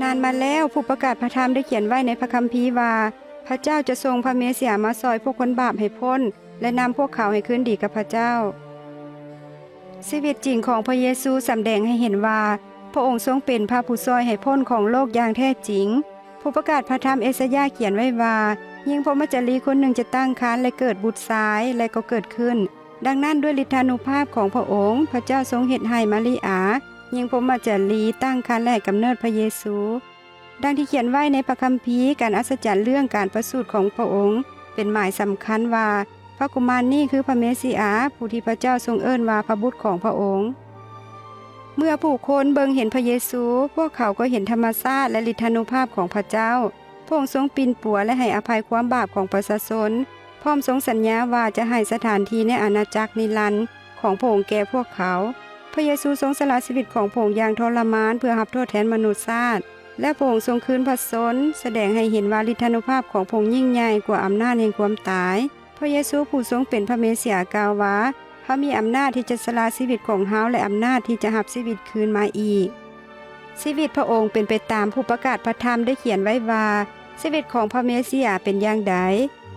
ນານມາແລ້ວ, ຜູ້ປະກາດພະທຳໄດ້ຂຽນໄວ້ໃນພະຄຳພີວ່າ, ພະເຈົ້າຈະສົ່ງພະເມສຍາມາຊ່ອຍພວກຄົນບາບໃຫ້ພົ້ນ ແລະ ນຳພວກເຂົາໃຫ້ຄືນດີກັບພະເຈົ້າ. ຊີວິດຈິງຂອງພະເຢຊູສຳແດງໃຫ້ເຫັນວ່າ ພະອົງຊົງເປັນພະຜູ້ຊ່ອຍໃຫ້ພົ້ນຂອງໂລກຢ່າງແທ້ຈິງ. ຜູ້ປະກາດພະທຳເອຊາຍາຂຽນໄວ້ວ່າ, ຍິງພົມມະຈາລີຄົນໜຶ່ງຈະຕັ້ງຄັນ ແລະ ເກີດບຸດຊາຍ, ແລະ ກໍເກີດຂຶ້ນ. ດັ່ງນັ້ນ, ດ້ວຍລິດທານຸພາບຂອງພະອົງ, ພະເຈົ້າຊົງເຮັດໃຫ້ມາຣິອາ, ຍິງພົມມະຈາລີ, ຕັ້ງຄັນ ແລະ ໃຫ້ກຳເນີດພະເຢຊູ. ດັ່ງທີ່ຂຽນໄວ້ໃນພະຄຳພີ, ການອັດສະຈັນເລື່ອງການປະສູດຂອງພະອົງ ເປັນໝາຍສຳຄັນວ່າ ພະກຸມານນີ້ຄືພະເມຊິອາ, ຜູ້ທີ່ພະເຈົ້າຊົງເອີ້ນວ່າພະບຸດຂອງພະອົງ. ເມື່ອຜູ້ຄົນເບິ່ງເຫັນພະເຢຊູ, ພວກເຂົາກໍເຫັນທຳມະຊາດ ແລະ ລິດທານຸພາບຂອງພະເຈົ້າ. ພະອົງຊົງປິ່ນປົວ ແລະ ໃຫ້ອະໄພຄວາມບາບຂອງປະຊາຊົນ, ພ້ອມຊົງສັນຍາວ່າຈະໃຫ້ສະຖານທີ່ໃນອານາຈັກນິລັນຂອງພະອົງແກ່ພວກເຂົາ. ພະເຢຊູຊົງສະຫຼະຊີວິດຂອງພະອົງຢ່າງທໍລະມານເພື່ອຮັບໂທດແທນມະນຸດຊາດ, ແລະ ພະອົງຊົງຄືນພະຊົນ, ສະແດງໃຫ້ເຫັນວ່າລິດທານຸພາບຂອງພະອົງຍິ່ງໃຫຍ່ກວ່າອຳນາດແຫ່ງຄວາມຕາຍ. ພະເຢຊູຜູ້ຊົງເປັນພະເມຊິອາກ່າວວ່າ, ເຮົາມີອຳນາດທີ່ຈະສະຫຼະຊີວິດຂອງເຮົາ ແລະ ອຳນາດທີ່ຈະຮັບຊີວິດຄືນມາອີກ. ຊີວິດພະອົງເປັນໄປຕາມຜູ້ປະກາດພະທຳໄດ້ຂຽນໄວ້ວ່າ, ຊີວິດຂອງພະເມຊິອາເປັນຢ່າງໃດ?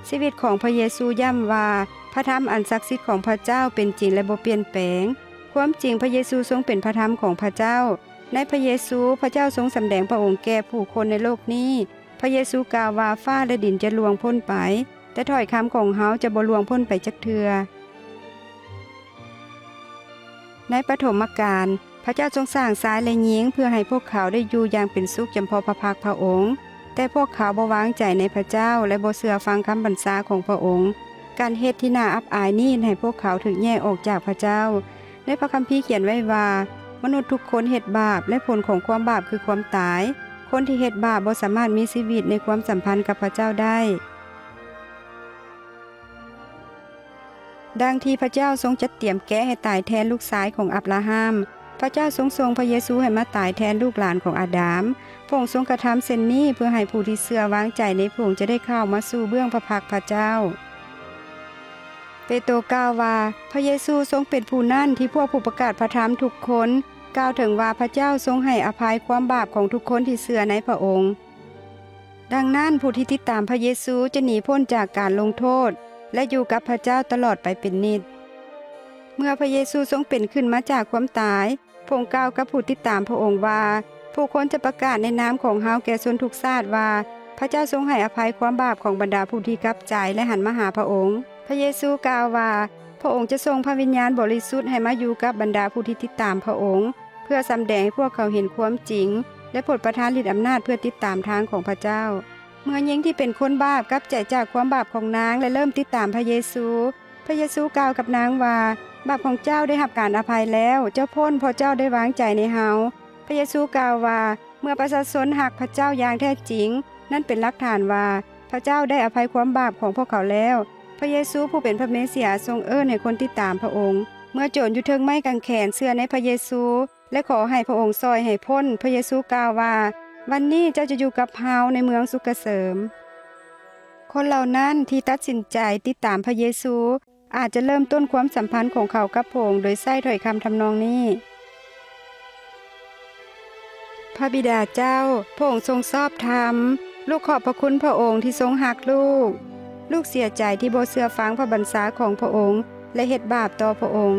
ຊີວິດຂອງພະເຢຊູຢ້ຳວ່າ, ພະທຳອັນສັກສິດຂອງພະເຈົ້າເປັນຈິງ ແລະ ບໍ່ປ່ຽນແປງ. ຄວາມຈິງ, ພະເຢຊູຊົງເປັນພະທຳຂອງພະເຈົ້າ. ໃນພະເຢຊູ, ພະເຈົ້າຊົງສຳແດງພະອົງແກ່ຜູ້ຄົນໃນໂລກນີ້. ພະເຢຊູກ່າວວ່າ, ຟ້າ ແລະ ດິນຈະລ່ວງພົ້ນໄປ, ແຕ່ຖ້ອຍຄຳຂອງເຮົາຈະບໍ່ລ່ວງພົ້ນໄປຈັກເທື່ອ. ໃນປະຖົມມະການ, ພະເຈົ້າຊົງສ້າງຊາຍ ແລະ ຍິງ ເພື່ອໃຫ້ພວກເຂົາໄດ້ຢູ່ຢ່າງເປັນສຸກຈຳເພາະພະພັກພະອົງ. ແຕ່ພວກເຂົາບໍ່ວາງໃຈໃນພະເຈົ້າ ແລະ ບໍ່ເຊື່ອຟັງຄຳບັນຊາຂອງພະອົງ. ການເຮັດທີ່ໜ້າອັບອາຍນີ້ເຮັດໃຫ້ພວກເຂົາຖືກແຍກອອກຈາກພະເຈົ້າ. ໃນພະຄຳພີຂຽນໄວ້ວ່າ, ມະນຸດທຸກຄົນເຮັດບາບ ແລະ ຜົນຂອງຄວາມບາບຄືຄວາມຕາຍ. ຄົນທີ່ເຮັດບາບບໍ່ສາມາດມີຊີວິດໃນຄວາມສຳພັນກັບພະເຈົ້າໄດ້. ດັ່ງທີ່ພະເຈົ້າຊົງຈັດຕຽມແກະໃຫ້ຕາຍແທນລູກຊາຍຂອງອັບລາຮາມ, ພະເຈົ້າຊົງສົ່ງພະເຢຊູໃຫ້ມາຕາຍແທນລູກຫຼານຂອງອາດາມ. ພະອົງຊົງກະທຳເຊັ່ນນີ້ເພື່ອໃຫ້ຜູ້ທີ່ເຊື່ອວາງໃຈໃນພະອົງຈະໄດ້ເຂົ້າມາສູ່ເບື້ອງພະພັກພະເຈົ້າ. ເປໂຕກ່າວວ່າ, ພະເຢຊູຊົງເປັນຜູ້ນັ້ນທີ່ພວກຜູ້ປະກາດພະທຳທຸກຄົນກ່າວເຖິງວ່າ ພະເຈົ້າຊົງໃຫ້ອະໄພຄວາມບາບຂອງທຸກຄົນທີ່ເຊື່ອໃນພະອົງ. ດັ່ງນັ້ນ, ຜູ້ທີ່ຕິດຕາມພະເຢຊູຈະໜີພົ້ນຈາກການລົງໂທດ ແລະ ຢູ່ກັບພະເຈົ້າຕະຫຼອດໄປເປັນນິດ. ເມື່ອພະເຢຊູຊົງເປັນຂຶ້ນມາຈາກຄວາມຕາຍ, ພະອົງກ່າວກັບຜູ້ຕິດຕາມພະອົງວ່າ, ຜູ້ຄົນຈະປະກາດໃນນາມຂອງເຮົາແກ່ຊົນທຸກຊາດວ່າ, ພະເຈົ້າຊົງໃຫ້ອະໄພຄວາມບາບຂອງບັນດາຜູ້ທີ່ກັບໃຈ ແລະ ຫັນມາຫາພະອົງ. ພະເຢຊູກ່າວວ່າ, ພະອົງຈະສົ່ງພະວິນຍານບໍລິສຸດໃຫ້ມາຢູ່ກັບບັນດາຜູ້ທີ່ຕິດຕາມພະອົງ, ເພື່ອສຳແດງໃຫ້ພວກເຂົາເຫັນຄວາມຈິງ ແລະ ໂຜດປະທານລິດອຳນາດເພື່ອຕິດຕາມທາງຂອງພະເຈົ້າ. ເມື່ອຍິງທີ່ເປັນຄົນບາບກັບໃຈຈາກຄວາມບາບຂອງນາງ ແລະ ເລີ່ມຕິດຕາມພະເຢຊູ, ພະເຢຊູກ່າວກັບນາງວ່າ, ບາບຂອງເຈົ້າໄດ້ຮັບການອະໄພແລ້ວ, ເຈົ້າພົ້ນເພາະເຈົ້າໄດ້ວາງໃຈໃນເຮົາ. ພະເຢຊູກ່າວວ່າ, ເມື່ອປະຊາຊົນຮັກພະເຈົ້າຢ່າງແທ້ຈິງ, ນັ້ນເປັນຫຼັກຖານວ່າພະເຈົ້າໄດ້ອະໄພຄວາມບາບຂອງພວກເຂົາແລ້ວ. ພະເຢຊູຜູ້ເປັນພະເມເຊຍຊົງເອີ້ນໃຫ້ຄົນຕິດຕາມພະອົງ. ເມື່ອໂຈນຢູ່ເທິງໄມ້ກາງແຂນເຊື່ອໃນພະເຢຊູ ແລະ ຂໍໃຫ້ພະອົງຊ່ອຍໃຫ້ພົ້ນ, ພະເຢຊູກ່າວວ່າ, ວັນນີ້ເຈົ້າຈະຢູ່ກັບເຮົາໃນເມືອງສຸກກະເສີມ. ຄົນເຫຼົ່ານັ້ນທີ່ຕັດສິນໃຈຕິດຕາມພະເຢຊູ ອາດຈະເລີ່ມຕົ້ນຄວາມສຳພັນຂອງເຂົາກັບພະອົງໂດຍໃຊ້ຖ້ອຍຄຳທຳນອງນີ້. ພະບິດາເຈົ້າ, ພະອົງຊົງຊອບທຳ. ລູກຂອບພະຄຸນພະອົງທີ່ຊົງຮັກລູກ. ລູກເສຍໃຈທີ່ບໍ່ເຊື່ອຟັງພະບັນຊາຂອງພະອົງ ແລະ ເຮັດບາບຕໍ່ພະອົງ.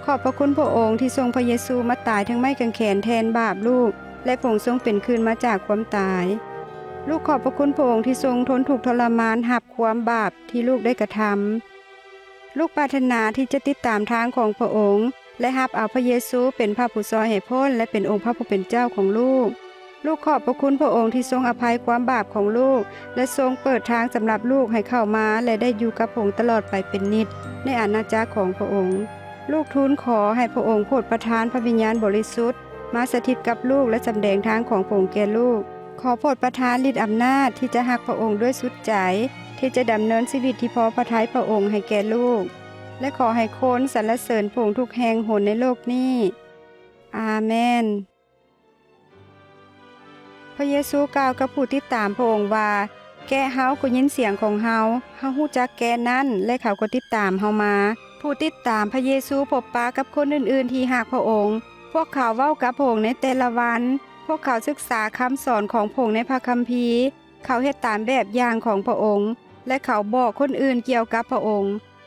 ຂອບພະຄຸນພະອົງທີ່ສົ່ງພະເຢຊູມາຕາຍເທິງໄມ້ກາງແຂນແທນບາບລູກ ແລະ ພະອົງຊົງເປັນຄືນມາຈາກຄວາມຕາຍ. ລູກຂອບພະຄຸນພະອົງທີ່ຊົງທົນທຸກທໍລະມານຮັບຄວາມບາບທີ່ລູກໄດ້ກະທຳ. ລູກປາດຖະໜາທີ່ຈະຕິດຕາມທາງຂອງພະອົງ ແລະ ຮັບເອົາພະເຢຊູເປັນພະຜູ້ຊ່ອຍໃຫ້ພົ້ນ ແລະ ເປັນອົງພະຜູ້ເປັນເຈົ້າຂອງລູກ. ລູກຂອບພະຄຸນພະອົງທີ່ຊົງອະໄພຄວາມບາບຂອງລູກ ແລະ ຊົງເປີດທາງສຳລັບລູກໃຫ້ເຂົ້າມາ ແລະ ໄດ້ຢູ່ກັບພະອົງຕະຫຼອດໄປເປັນນິດໃນອານາຈັກຂອງພະອົງ. ລູກທູນຂໍໃຫ້ພະອົງໂຜດປະທານພະວິນຍານບໍລິສຸດມາສະຖິດກັບລູກ ແລະ ສຳແດງທາງຂອງພະອົງແກ່ລູກ. ຂໍໂຜດປະທານລິດອຳນາດທີ່ຈະຮັກພະອົງດ້ວຍສຸດໃຈ, ທີ່ຈະດຳເນີນຊີວິດທີ່ພໍພະໄທພະອົງໃຫ້ແກ່ລູກ ແລະ ຂໍໃຫ້ຄົນສັນລະເສີນພະອົງທຸກແຫ່ງຫົນໃນໂລກນີ້. ອາເມນ. ພະເຢຊູກ່າວກັບຜູ້ຕິດຕາມພະອົງວ່າ, ແກະເຮົາກໍຍິນສຽງຂອງເຮົາ, ເຮົາຮູ້ຈັກແກະນັ້ນ ແລະ ເຂົາກໍຕິດຕາມເຮົາມາ. ຜູ້ຕິດຕາມພະເຢຊູພົບປະກັບຄົນອື່ນໆທີ່ຮັກພະອົງ. ພວກເຂົາເວົ້າກັບພະອົງໃນແຕ່ລະວັນ, ພວກເຂົາສຶກສາຄຳສອນຂອງພະອົງໃນພະຄຳພີ, ເຂົາເຮັດຕາມແບບຢ່າງຂອງພະອົງ ແລະ ເຂົາບອກຄົນອື່ນກ່ຽວກັບພະອົງ.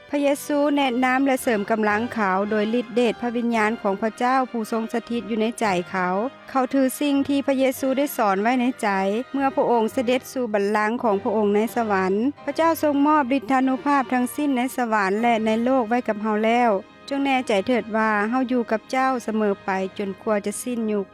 ພະເຢຊູແນະນຳ ແລະ ເສີມກຳລັງເຂົາໂດຍລິດເດດພະວິນຍານຂອງພະເຈົ້າຜູ້ຊົງສະຖິດຢູ່ໃນໃຈເຂົາ. ເຂົາຖືສິ່ງທີ່ພະເຢຊູໄດ້ສອນໄວ້ໃນໃຈ. ເມື່ອພະອົງສະເດັດສູ່ບັນລັງຂອງພະອົງໃນສະຫວັນ, ພະເຈົ້າຊົງມອບລິດທານຸພາບທັງສິ້ນໃນສະຫວັນ ແລະ ໃນໂລກໄວ້ກັບເຮົາແລ້ວ. ຈົ່ງແນ່ໃຈເຖີດວ່າເຮົາຢູ່ກັບເຈົ້າສະເໝີໄປຈົນກວ່າຈະສິ້ນຍຸກ.